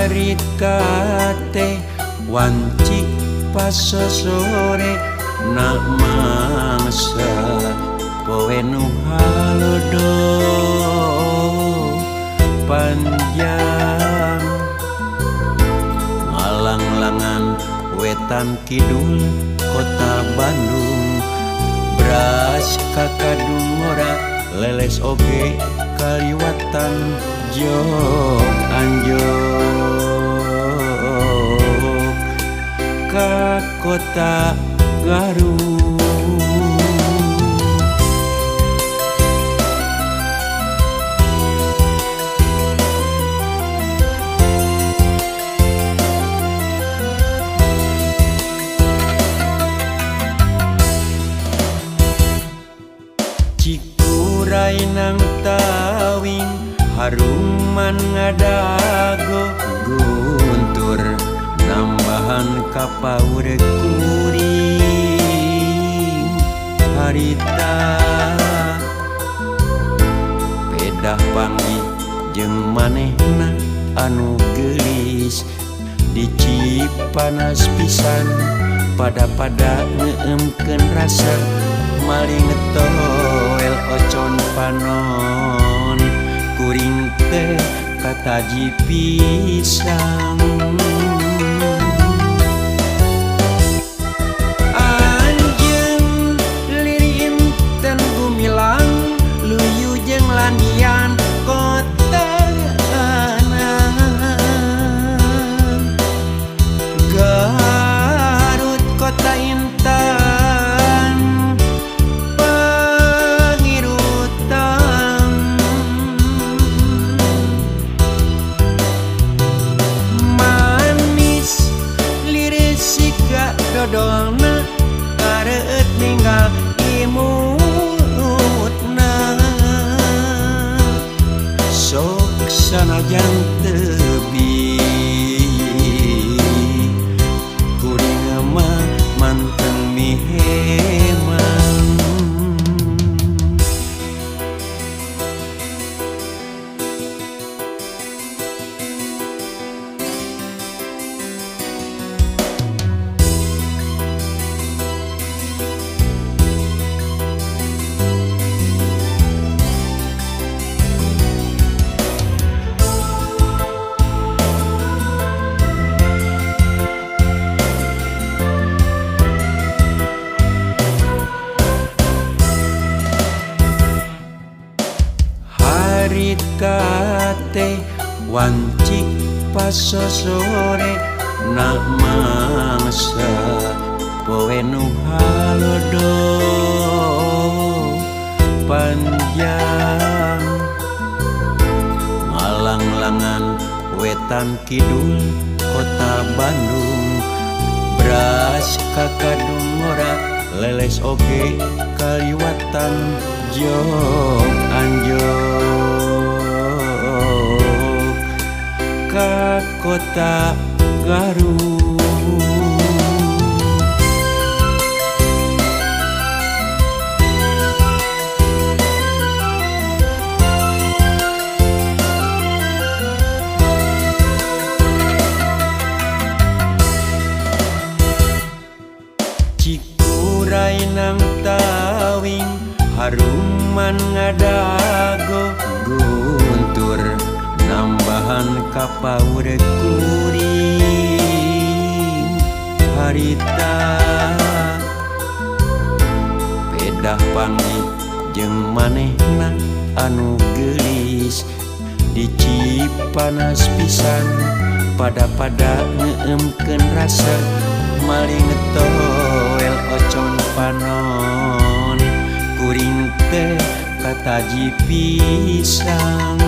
Harita teh wanci pasosore na mangsa poe nu halodo panjang ngalanglangan wetan kidul kota Bandung beras kakadung ora leles oge kaliwatan jog anjog ka kota Garut. Cikuray nang tawing haruman ngadago guntur nambahan kapaur kuring harita pedah panggih jeung manehna anu geulis di Cipanas pisan pada-pada ngeemkeun rasa maling toel ocon panon kuring teh kataji pisang. Anjeun liri inten gumilang luyu jeung landian kota Garut kota intan pangirutan manis liris siga dodolna kareueut ninggal imutna sok sanajan tebi kuring mah manteng mihemang. Harita teh wanci pasosore na mangsa poe nu halodo panjang ngalanglangan wetan kidul kota Bandung beras kakadung ora leles oge kaliwatan jog anjog ka kota Garut. Cikuray nang tawing haruman ngadago guntur nambahan kapaur kuring harita pedah panggih jeung manehna anu geulis di Cipanas pisan pada-pada ngeemkeun rasa maling toel ocon panon kuring teh kataji pisang.